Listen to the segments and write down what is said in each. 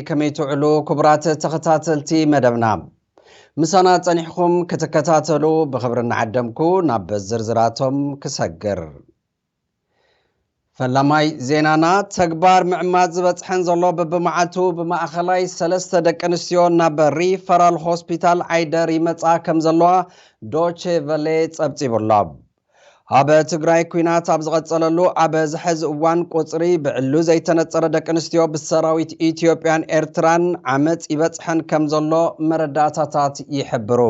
ከመይ ትውዕሉ ክቡራት ተኸታተልቲ መደብና? ምሳና ጸኒሕኩም ክትከታተሉ ብኽብሪ እናዓደምኩ ናብ ዝርዝራቶም ክሰግር። ፈላማይ ዜናና፣ ተግባር ምዕማጽ ዝበጽሐን ዘሎ በብመዓልቱ ብማእኸላይ ሰለስተ ደቂ ኣንስትዮ ናብ ሪፈራል ሆስፒታል ዓይደር ይመጻ ከም ዘለዋ ዶቼ ቨሌ ጸብጺቡ ኣሎ። ኣብ ትግራይ ኲናት ኣብ ዝቐጸለሉ ኣብዚ ሕዚ እዋን ቁጽሪ ብዕሉ ዘይተነጸረ ደቂ ኣንስትዮ ብሰራዊት ኢትዮጵያን ኤርትራን ዓመጽ ይበጽሐን ከም ዘሎ መረዳእታታት ይሕብሩ።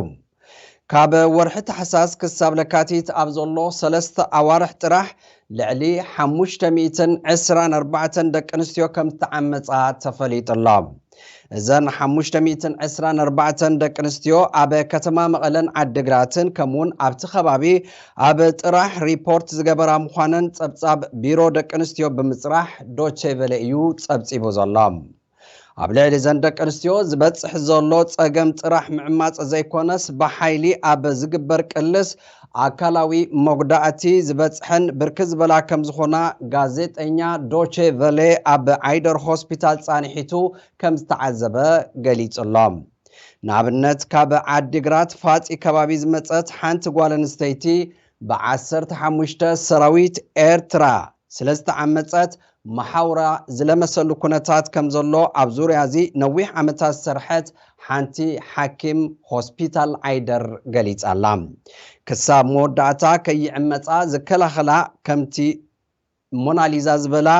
ካብ ወርሒ ታሕሳስ ክሳብ ለካቲት ኣብ ዘሎ ሰለስተ ኣዋርሕ ጥራሕ ልዕሊ ሓሙሽተ ሚእትን ዕስራን ኣርባዕተን ደቂ ኣንስትዮ ከም ዝተዓመጻ ተፈሊጡ ኣሎ። እዘን ሓሙሽተ ሚእትን ዕስራን ኣርባዕተን ደቂ ኣንስትዮ ኣብ ከተማ መቐለን ዓድግራትን ከምኡውን ኣብቲ ከባቢ ኣብ ጥራሕ ሪፖርት ዝገበራ ምዃነን ጸብጻብ ቢሮ ደቂ ኣንስትዮ ብምጽራሕ ዶቼ ቬለ እዩ ጸብጺቡ ዘሎ። ኣብ ልዕሊ እዘን ደቂ ኣንስትዮ ዝበጽሕ ዘሎ ጸገም ጥራሕ ምዕማጽ ዘይኮነስ፣ ብሓይሊ ኣብ ዝግበር ቅልስ ኣካላዊ መጉዳእቲ ዝበጽሐን ብርክት ዝበላ ከም ዝኾና ጋዜጠኛ ዶቼ ቨሌ ኣብ ዓይደር ሆስፒታል ጻንሒቱ ከም ዝተዓዘበ ገሊጹ ኣሎ። ንኣብነት፣ ካብ ዓዲግራት ፋጺ ከባቢ ዝመጸት ሓንቲ ጓል ኣንስተይቲ ብዓሰርተ ሓሙሽተ ሰራዊት ኤርትራ ስለ ዝተዓመጸት፣ መሓውራ ዝለመሰሉ ኩነታት ከም ዘሎ ኣብ ዙርያ እዚ ነዊሕ ዓመታት ዝሰርሐት ሓንቲ ሓኪም ሆስፒታል ዓይደር ገሊጻ ኣላ። ክሳብ መወዳእታ ከይዕመጻ ዝከላኸላ፣ ከምቲ ሞናሊዛ ዝበላ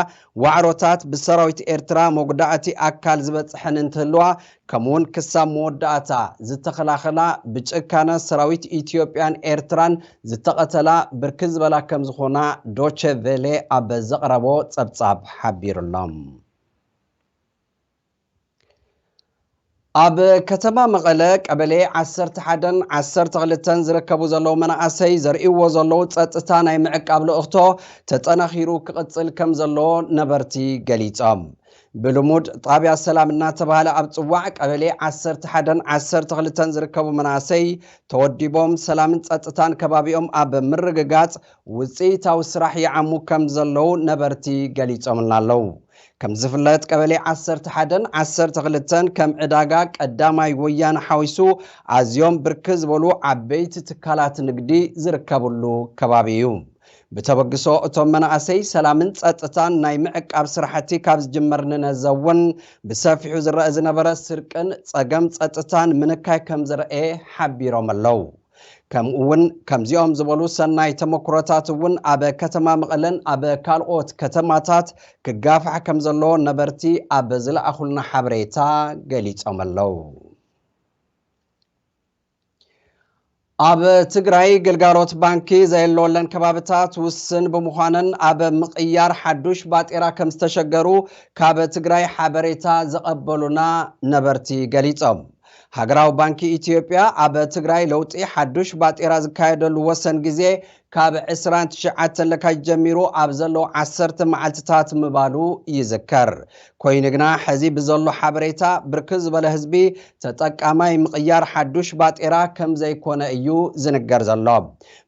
ዋዕሮታት ብሰራዊት ኤርትራ መጉዳእቲ ኣካል ዝበጽሐን እንትህልዋ፣ ከምኡውን ክሳብ መወዳእታ ዝተኸላኸላ፣ ብጭካነ ሰራዊት ኢትዮጵያን ኤርትራን ዝተቐተላ ብርክት ዝበላ ከም ዝኾና ዶቼ ቬሌ ኣብ ዘቕረቦ ጸብጻብ ሓቢሩ ኣሎ። ኣብ ከተማ መቐለ ቀበሌ ዓሰርተ ሓደን ዓሰርተ ክልተን ዝርከቡ ዘለዉ መናእሰይ ዘርእይዎ ዘለዉ ጸጥታ ናይ ምዕቃብ ልእኽቶ ተጠናኺሩ ክቕጽል ከም ዘለዎ ነበርቲ ገሊጾም። ብልሙድ ጣብያ ሰላም እናተባህለ ኣብ ጽዋዕ ቀበሌ ዓሰርተ ሓደን ዓሰርተ ክልተን ዝርከቡ መናእሰይ ተወዲቦም ሰላምን ጸጥታን ከባቢኦም ኣብ ምርግጋጽ ውጽኢታዊ ስራሕ ይዓሙ ከም ዘለዉ ነበርቲ ገሊጾምልና ኣለዉ። ከም ዝፍለጥ ቀበሌ ዓሰርተ ሓደን ዓሰርተ ክልተን ከም ዕዳጋ ቀዳማይ ወያነ ሓዊሱ ኣዝዮም ብርክት ዝበሉ ዓበይቲ ትካላት ንግዲ ዝርከብሉ ከባቢ እዩ። ብተበግሶ እቶም መናእሰይ ሰላምን ጸጥታን ናይ ምዕቃብ ስራሕቲ ካብ ዝጅመር ንነዘ እውን ብሰፊሑ ዝረአ ዝነበረ ስርቅን ጸገም ጸጥታን ምንካይ ከም ዝረአ ሓቢሮም ኣለዉ። ከምኡ እውን ከምዚኦም ዝበሉ ሰናይ ተመክሮታት እውን ኣብ ከተማ መቐለን ኣብ ካልኦት ከተማታት ክጋፋሕ ከም ዘለዎ ነበርቲ ኣብ ዝለኣኹልና ሓበሬታ ገሊጾም ኣለዉ። ኣብ ትግራይ ግልጋሎት ባንኪ ዘየለወለን ከባብታት ውስን ብምዃነን ኣብ ምቕያር ሓዱሽ ባጤራ ከም ዝተሸገሩ ካብ ትግራይ ሓበሬታ ዘቐበሉና ነበርቲ ገሊጾም። ሃገራዊ ባንኪ ኢትዮጵያ ኣብ ትግራይ ለውጢ ሓዱሽ ባጤራ ዝካየደሉ ወሰን ግዜ ካብ ዕስራን ትሽዓተን ለካቲት ጀሚሩ ኣብ ዘለዉ ዓሰርተ መዓልትታት ምባሉ ይዝከር። ኮይኑ ግና ሕዚ ብዘሎ ሓበሬታ ብርክት ዝበለ ህዝቢ ተጠቃማይ ምቕያር ሓዱሽ ባጤራ ከም ዘይኮነ እዩ ዝንገር ዘሎ።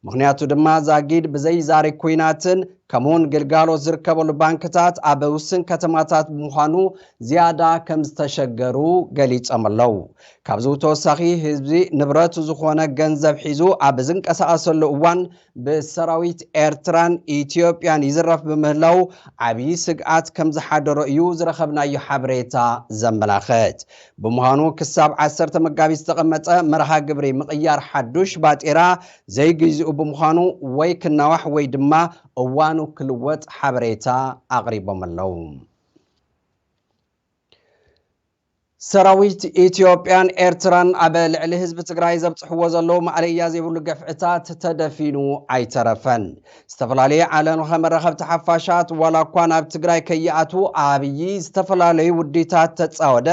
ምኽንያቱ ድማ ዛጊድ ብዘይዛሪ ኲናትን ከምኡውን ግልጋሎት ዝርከበሉ ባንክታት ኣብ ውስን ከተማታት ብምዃኑ ዝያዳ ከም ዝተሸገሩ ገሊጾም ኣለዉ። ካብዚ ብተወሳኺ ህዝቢ ንብረቱ ዝኾነ ገንዘብ ሒዙ ኣብ ዝንቀሳቐሰሉ እዋን ብሰራዊት ኤርትራን ኢትዮጵያን ይዝረፍ ብምህላው ዓብዪ ስግኣት ከም ዝሓደሮ እዩ ዝረኸብናዮ ሓበሬታ ዘመላኽት። ብምዃኑ ክሳብ ዓሰርተ መጋቢት ዝተቐመጠ መርሃ ግብሪ ምቕያር ሓዱሽ ባጤራ ዘይግዝኡ ብምዃኑ ወይ ክናዋሕ ወይ ድማ እዋኑ ክልወጥ ሓበሬታ ኣቕሪቦም ኣለዉ። ሰራዊት ኢትዮጵያን ኤርትራን ኣብ ልዕሊ ህዝቢ ትግራይ ዘብፅሕዎ ዘለዉ ማእለያ ዘይብሉ ግፍዕታት ተደፊኑ ኣይተረፈን። ዝተፈላለዩ ዓለም ለኸ መራኸብቲ ሓፋሻት ዋላ እኳ ናብ ትግራይ ከይኣትዉ ኣብዪ ዝተፈላለዩ ውዲታት ተፃወደ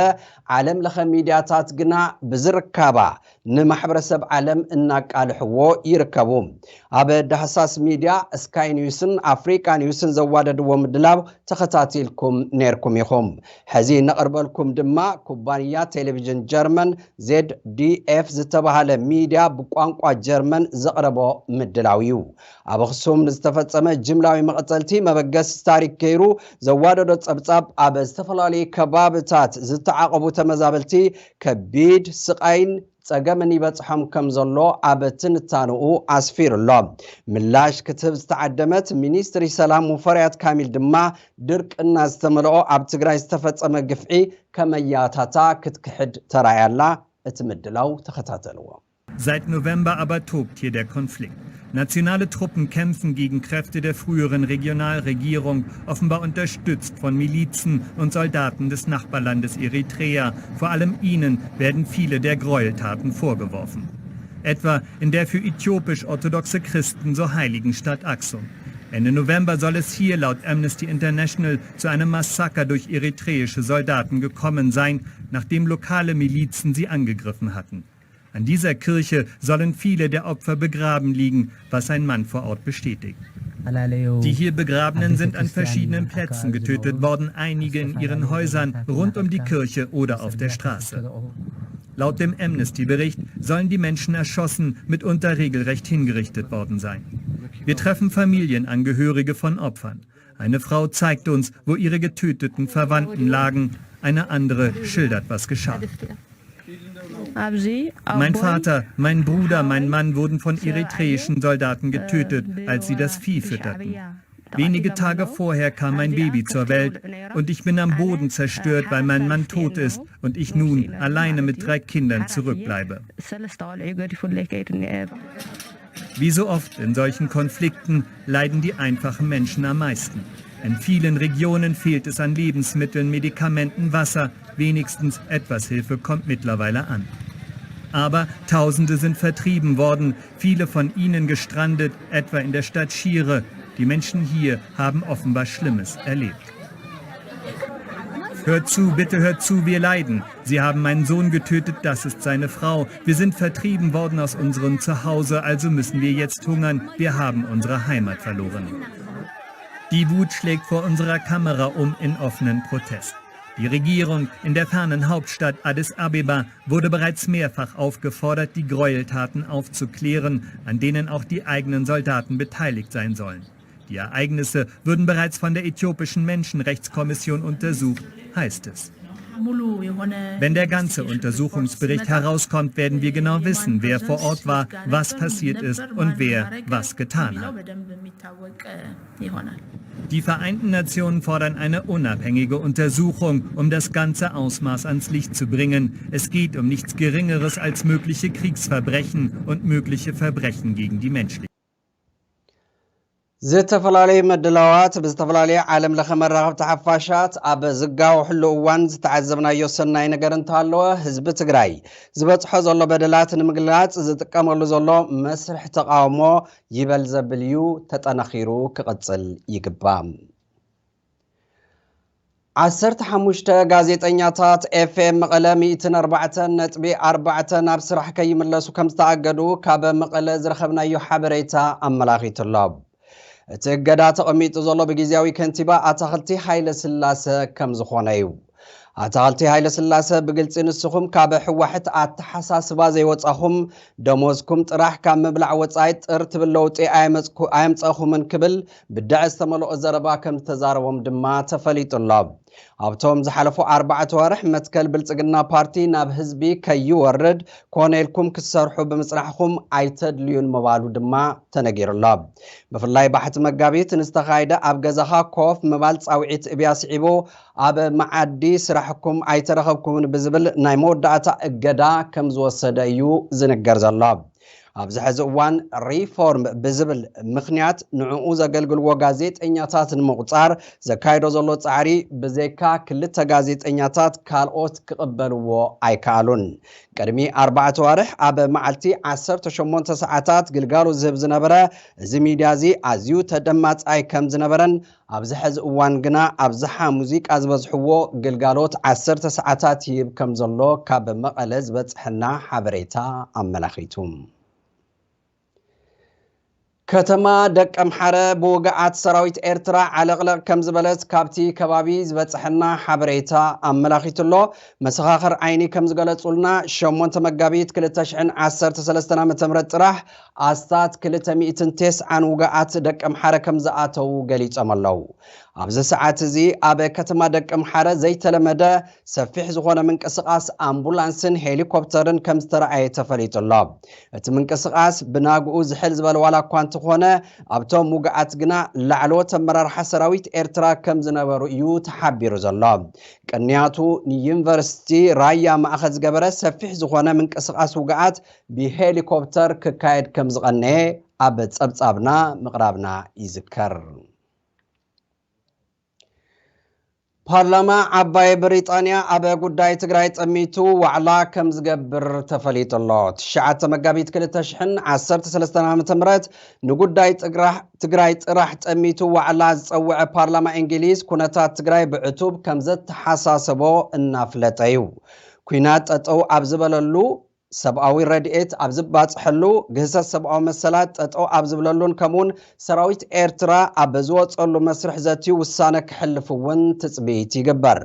ዓለም ለኸ ሚድያታት ግና ብዝርካባ ንማሕበረሰብ ዓለም እናቃልሕዎ ይርከቡ። ኣብ ዳህሳስ ሚድያ፣ ስካይ ኒውስን ኣፍሪቃ ኒውስን ዘዋደድዎ ምድላው ተኸታቲልኩም ነይርኩም ኢኹም። ሕዚ ነቕርበልኩም ድማ ኩባንያ ቴሌቪዥን ጀርመን ዜድ ዲ ኤፍ ዝተባህለ ሚድያ ብቋንቋ ጀርመን ዘቕረቦ ምድላው እዩ። ኣብ ኣኽሱም ንዝተፈጸመ ጅምላዊ መቐተልቲ መበገሲ ታሪክ ገይሩ ዘዋደዶ ጸብጻብ፣ ኣብ ዝተፈላለዩ ከባብታት ዝተዓቐቡ ተመዛበልቲ ከቢድ ስቓይን ጸገምን ይበጽሖም ከም ዘሎ ኣብ ትንታንኡ ኣስፊሩ ኣሎ። ምላሽ ክትህብ ዝተዓደመት ሚኒስትሪ ሰላም ሙፈሪያት ካሚል ድማ፣ ድርቅና ዝተመልኦ ኣብ ትግራይ ዝተፈጸመ ግፍዒ ከመያታታ ክትክሕድ ተራእያ ኣላ። እቲ ምድላው ተኸታተልዎ። Seit November aber tobt hier der Konflikt. Nationale Truppen kämpfen gegen Kräfte der früheren Regionalregierung, offenbar unterstützt von Milizen und Soldaten des Nachbarlandes Eritrea. Vor allem ihnen werden viele der Gräueltaten vorgeworfen. Etwa in der für äthiopisch-orthodoxe Christen so heiligen Stadt Aksum. Ende November soll es hier laut Amnesty International zu einem Massaker durch eritreische Soldaten gekommen sein, nachdem lokale Milizen sie angegriffen hatten. An dieser Kirche sollen viele der Opfer begraben liegen, was ein Mann vor Ort bestätigt. Die hier Begrabenen sind an verschiedenen Plätzen getötet worden, einige in ihren Häusern, rund um die Kirche oder auf der Straße. Laut dem Amnesty-Bericht sollen die Menschen erschossen, mitunter regelrecht hingerichtet worden sein. Wir treffen Familienangehörige von Opfern. Eine Frau zeigt uns, wo ihre getöteten Verwandten lagen. Eine andere schildert, was geschah. Mein Vater, mein Bruder, mein Mann wurden von eritreischen Soldaten getötet, als sie das Vieh fütterten. Wenige Tage vorher kam mein Baby zur Welt und ich bin am Boden zerstört, weil mein Mann tot ist und ich nun alleine mit drei Kindern zurückbleibe. Wie so oft in solchen Konflikten leiden die einfachen Menschen am meisten. In vielen Regionen fehlt es an Lebensmitteln, Medikamenten, Wasser. Wenigstens etwas Hilfe kommt mittlerweile an. Aber Tausende sind vertrieben worden, viele von ihnen gestrandet, etwa in der Stadt Shire. Die Menschen hier haben offenbar Schlimmes erlebt. Hört zu, bitte hört zu, wir leiden. Sie haben meinen Sohn getötet, das ist seine Frau. Wir sind vertrieben worden aus unserem Zuhause, also müssen wir jetzt hungern. Wir haben unsere Heimat verloren. Die Wut schlägt vor unserer Kamera um in offenen Protest. Die Regierung in der fernen Hauptstadt Addis Abeba wurde bereits mehrfach aufgefordert, die Gräueltaten aufzuklären, an denen auch die eigenen Soldaten beteiligt sein sollen. Die Ereignisse würden bereits von der äthiopischen Menschenrechtskommission untersucht, heißt es. Wenn der ganze Untersuchungsbericht herauskommt, werden wir genau wissen, wer vor Ort war, was passiert ist und wer was getan hat. Die Vereinten Nationen fordern eine unabhängige Untersuchung, um das ganze Ausmaß ans Licht zu bringen. Es geht um nichts Geringeres als mögliche Kriegsverbrechen und mögliche Verbrechen gegen die Menschlichkeit. ዝተፈላለዩ ምድላዋት ብዝተፈላለዩ ዓለም ለኸ መራኸብቲ ሓፋሻት ኣብ ዝጋወሕሉ እዋን ዝተዓዘብናዮ ሰናይ ነገር እንተሃለወ፣ ህዝቢ ትግራይ ዝበፅሖ ዘሎ በደላት ንምግላፅ ዝጥቀመሉ ዘሎ መስርሕ ተቃውሞ ይበል ዘብል እዩ፣ ተጠናኺሩ ክቕፅል ይግባእ። ዓሰርተ ሓሙሽተ ጋዜጠኛታት ኤፍኤም መቐለ ሚእትን ኣርባዕተን ነጥቢ ኣርባዕተ ናብ ስራሕ ከይምለሱ ከም ዝተኣገዱ ካብ መቐለ ዝረኸብናዮ ሓበሬታ ኣመላኺቱ ኣሎ። እቲ እገዳ ተቐሚጡ ዘሎ ብግዜያዊ ከንቲባ ኣታኽልቲ ሃይለ ስላሰ ከም ዝኾነ እዩ። ኣታኽልቲ ሃይለ ስላሰ ብግልፂ ንስኹም ካብ ህወሓት ኣተሓሳስባ ዘይወፃኹም፣ ደሞዝኩም ጥራሕ ካብ ምብላዕ ወፃኢ ጥር ትብል ለውጢ ኣየምፀእኩምን ክብል ብድዐ ዝተመልኦ ዘረባ ከም ዝተዛረቦም ድማ ተፈሊጡ ኣሎ። ኣብቶም ዝሓለፉ ኣርባዕተ ወርሕ መትከል ብልፅግና ፓርቲ ናብ ህዝቢ ከይወርድ ኮነ ኢልኩም ክትሰርሑ ብምፅናሕኩም ኣይተድልዩን ምባሉ ድማ ተነጊሩ ኣሎ። ብፍላይ ባሕቲ መጋቢት ንዝተኻየደ ኣብ ገዛኻ ኮፍ ምባል ፃውዒት እብያ ስዒቡ ኣብ መዓዲ ስራሕኩም ኣይተረኸብኩምን ብዝብል ናይ መወዳእታ እገዳ ከም ዝወሰደ እዩ ዝንገር ዘሎ። ኣብዚ ሕዚ እዋን ሪፎርም ብዝብል ምኽንያት ንዕኡ ዘገልግልዎ ጋዜጠኛታት ንምቑፃር ዘካየዶ ዘሎ ፃዕሪ ብዘይካ ክልተ ጋዜጠኛታት ካልኦት ክቕበልዎ ኣይከኣሉን። ቅድሚ ኣርባዕተ ዋርሕ ኣብ መዓልቲ ዓሰርተ ሸሞንተ ሰዓታት ግልጋሎት ዝህብ ዝነበረ እዚ ሚድያ እዚ ኣዝዩ ተደማፃይ ከም ዝነበረን ኣብዚ ሕዚ እዋን ግና ኣብዝሓ ሙዚቃ ዝበዝሕዎ ግልጋሎት ዓሰርተ ሰዓታት ይህብ ከም ዘሎ ካብ መቐለ ዝበፅሐና ሓበሬታ ኣመላኺቱ። ከተማ ደቀምሓረ ብውግኣት ሰራዊት ኤርትራ ዓለቕለቕ ከም ዝበለት ካብቲ ከባቢ ዝበጽሐና ሓበሬታ ኣመላኺቱ ኣሎ። መሰኻኽር ዓይኒ ከም ዝገለጹልና፣ ሸሞንተ መጋቢት ክልተ ሽሕን ዓሰርተ ሰለስተን ዓመተ ምህረት ጥራሕ ኣስታት ክልተ ሚእትን ተስዓን ውግኣት ደቀምሓረ ከም ዝኣተዉ ገሊጾም ኣለዉ። ኣብዚ ሰዓት እዚ ኣብ ከተማ ደቀምሓረ ዘይተለመደ ሰፊሕ ዝኾነ ምንቅስቓስ ኣምቡላንስን ሄሊኮፕተርን ከም ዝተረኣየ ተፈሊጡ ኣሎ። እቲ ምንቅስቓስ ብናግኡ ዝሕል ዝበለ ዋላ እኳ እንተኾነ፣ ኣብቶም ውግኣት ግና ላዕለዎት ኣመራርሓ ሰራዊት ኤርትራ ከም ዝነበሩ እዩ ተሓቢሩ ዘሎ። ቅንያቱ ንዩኒቨርሲቲ ራያ ማእኸል ዝገበረ ሰፊሕ ዝኾነ ምንቅስቓስ ውግኣት ብሄሊኮፕተር ክካየድ ከም ዝቐነየ ኣብ ጸብጻብና ምቕራብና ይዝከር። ፓርላማ ዓባይ ብሪጣንያ ኣብ ጉዳይ ትግራይ ጠሚቱ ዋዕላ ከም ዝገብር ተፈሊጡ ኣሎ። ትሽዓተ መጋቢት ክልተ ሽሕን ዓሰርተ ሰለስተን ዓመተ ምህረት ንጉዳይ ትግራ-፣ ትግራይ ጥራሕ ጠሚቱ ዋዕላ ዝጸውዐ ፓርላማ እንግሊዝ፣ ኩነታት ትግራይ ብዕቱብ ከም ዘተሓሳሰቦ እናፍለጠ እዩ። ኲናት ጠጠው ኣብ ዝበለሉ፣ ሰብኣዊ ረድኤት ኣብ ዝባጽሐሉ፣ ግህሰት ሰብኣዊ መሰላት ጠጠው ኣብ ዝብለሉን ከምኡውን ሰራዊት ኤርትራ ኣብ ዝወጸሉ መስርሕ ዘትዩ ውሳነ ክሕልፍ እውን ትጽቢት ይግበር።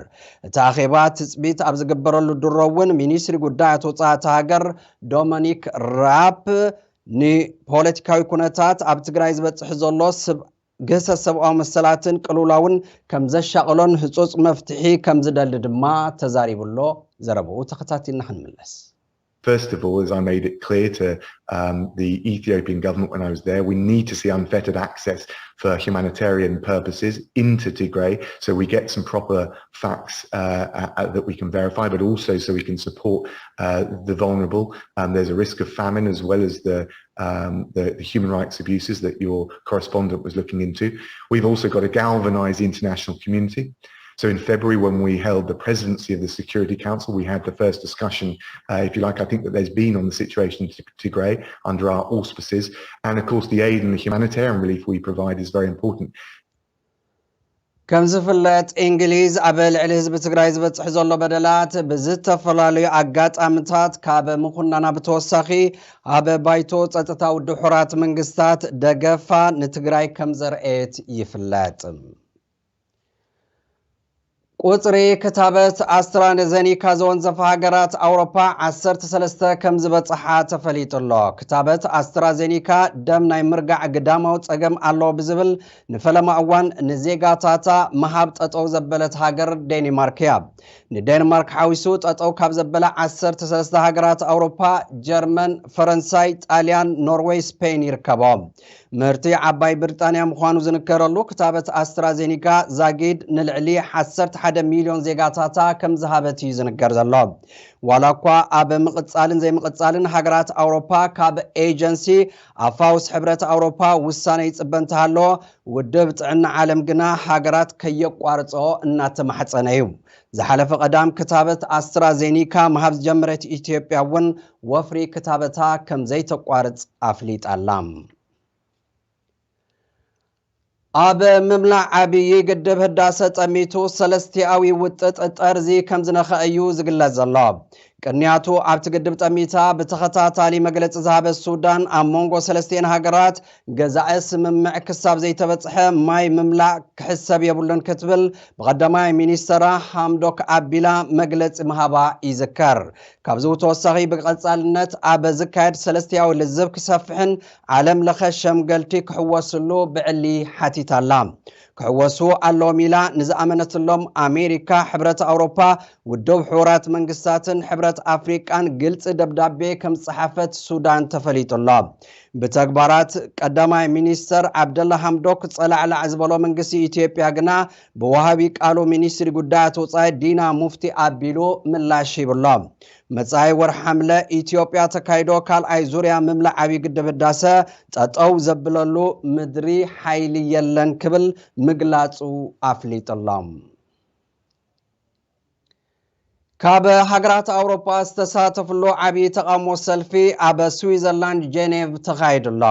እቲ ኣኼባ ትጽቢት ኣብ ዝግበረሉ ድሮ እውን ሚኒስትሪ ጉዳያት ወጻኢ እታ ሃገር ዶሚኒክ ራፕ ንፖለቲካዊ ኩነታት ኣብ ትግራይ ዝበጽሕ ዘሎ ስብ-፣ ግህሰት ሰብኣዊ መሰላትን ቅልውላውን ከም ዘሻቕሎን ህጹጽ መፍትሒ ከም ዝደሊ ድማ ተዛሪቡ ኣሎ። ዘረብኡ ተኸታቲልና ክንምለስ። First of all, as I made it clear to um, the Ethiopian government when I was there, we need to see unfettered access for humanitarian purposes into Tigray, so we get some proper facts uh, uh, that we can verify, but also so we can support uh, the vulnerable. Um, there's a risk of famine as well as the, um, the, the human rights abuses that your correspondent was looking into. We've also got to galvanise the international community. So in February, when we held the presidency of the Security Council, we had the first discussion, uh, if you like, I think that there's been on the situation in Tig-, Tigray under our auspices. And of course, the aid and the humanitarian relief we provide is very important. ከም ዝፍለጥ፣ እንግሊዝ ኣብ ልዕሊ ህዝቢ ትግራይ ዝበፅሕ ዘሎ በደላት ብዝተፈላለዩ ኣጋጣምታት ካብ ምኹናና ብተወሳኺ፣ ኣብ ባይቶ ፀጥታ ውድብ ሕቡራት መንግስታት ደገፋ ንትግራይ ከም ዘርአየት ይፍለጥ። ቁጽሪ ክታበት ኣስትራዘኒካ ዘወንዘፋ ሃገራት ኣውሮፓ ዓሰርተ ሰለስተ ከም ዝበጽሓ ተፈሊጡ ኣሎ። ክታበት ኣስትራዘኒካ ደም ናይ ምርጋዕ ግዳማዊ ጸገም ኣለዎ ብዝብል ንፈለማ እዋን ንዜጋታታ ምሃብ ጠጠው ዘበለት ሃገር ዴኒማርክ እያ። ንዴንማርክ ሓዊሱ ጠጠው ካብ ዘበላ ዓሰርተ ሰለስተ ሃገራት ኣውሮፓ፣ ጀርመን፣ ፈረንሳይ፣ ጣልያን፣ ኖርዌይ፣ ስፔን ይርከቦ። ምህርቲ ዓባይ ብሪጣንያ ምዃኑ ዝንገረሉ ክታበት ኣስትራዜኒካ ዛጊድ ንልዕሊ ዓሰርተ ሓደ ሚልዮን ዜጋታታ ከም ዝሃበት እዩ ዝንገር ዘሎ። ዋላ እኳ ኣብ ምቕጻልን ዘይምቕጻልን ሃገራት ኣውሮፓ ካብ ኤጀንሲ ኣፋውስ ሕብረት ኣውሮፓ ውሳነ ይጽበ እንተሃሎ፣ ውድብ ጥዕና ዓለም ግና ሃገራት ከየቋርጾ እናተማሕጸነ እዩ። ዝሓለፈ ቀዳም ክታበት ኣስትራዜኒካ ምሃብ ዝጀመረት ኢትዮጵያ እውን ወፍሪ ክታበታ ከም ዘይተቋርጽ ኣፍሊጣ ኣላ። ኣብ ምምላእ ዓብዪ ግድብ ህዳሰ ጠሚቱ ሰለስቲኣዊ ውጥጥ ጠርዚ ከም ዝነኸ እዩ ዝግለጽ ዘሎ። ቅንያቱ ኣብቲ ግድብ ጠሚታ ብተኸታታሊ መግለጺ ዝሃበት ሱዳን፣ ኣብ መንጎ ሰለስቲኤን ሃገራት ገዛኢ ስምምዕ ክሳብ ዘይተበጽሐ ማይ ምምላእ ክሕሰብ የብሉን ክትብል ብቐዳማይ ሚኒስተራ ሃምዶክ ኣቢላ መግለጺ ምሃባ ይዝከር። ካብዚ ብተወሳኺ ብቐጻልነት ኣብ ዝካየድ ሰለስቲኣዊ ልዝብ ክሰፍሕን ዓለም ለኸ ሸምገልቲ ክሕወስሉ ብዕሊ ሓቲታ ኣላ። ክሕወሱ ኣለዎም ኢላ ንዝኣመነትሎም ኣሜሪካ፣ ሕብረት ኣውሮፓ፣ ውድብ ሕቡራት መንግስታትን ሕብረት ኣፍሪቃን ግልጺ ደብዳቤ ከም ዝጸሓፈት ሱዳን ተፈሊጡ ኣሎ። ብተግባራት ቀዳማይ ሚኒስተር ዓብደላ ሃምዶክ ጸላዕላዕ ዝበሎ መንግስቲ ኢትዮጵያ ግና ብወሃቢ ቃሉ ሚኒስትሪ ጉዳያት ወጻኢ ዲና ሙፍቲ ኣቢሉ ምላሽ ሂብሎ። መጻኢ ወርሒ ሓምለ ኢትዮጵያ ተካይዶ ካልኣይ ዙርያ ምምላእ ዓብዪ ግድብ ህዳሰ ጠጠው ዘብለሉ ምድሪ ሓይሊ የለን ክብል ምግላጹ ኣፍሊጡ ኣሎ። ካብ ሃገራት ኣውሮፓ ዝተሳተፍሉ ዓብዪ ተቓውሞ ሰልፊ ኣብ ስዊዘርላንድ ጄኔቭ ተኻይዱ ኣሎ።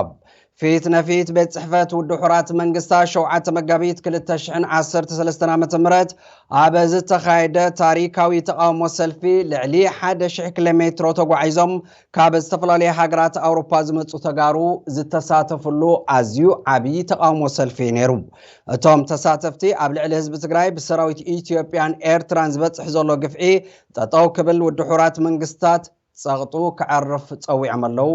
ፊት ነፊት ቤት ጽሕፈት ውድብ ሕቡራት መንግስታት ሸውዓተ መጋቢት ክልተ ሽሕን ዓሰርተ ሰለስተን ዓመተ ምህረት ኣብ ዝተኻየደ ታሪካዊ ተቓውሞ ሰልፊ ልዕሊ ሓደ ሽሕ ኪሎ ሜትሮ ተጓዒዞም ካብ ዝተፈላለዩ ሃገራት ኣውሮፓ ዝመጹ ተጋሩ ዝተሳተፍሉ ኣዝዩ ዓብዪ ተቓውሞ ሰልፊ ነይሩ። እቶም ተሳተፍቲ ኣብ ልዕሊ ህዝቢ ትግራይ ብሰራዊት ኢትዮጵያን ኤርትራን ዝበጽሕ ዘሎ ግፍዒ ጠጠው ክብል ውድብ ሕቡራት መንግስታት ጸቕጡ ክዕርፍ ጸዊዖም ኣለዉ።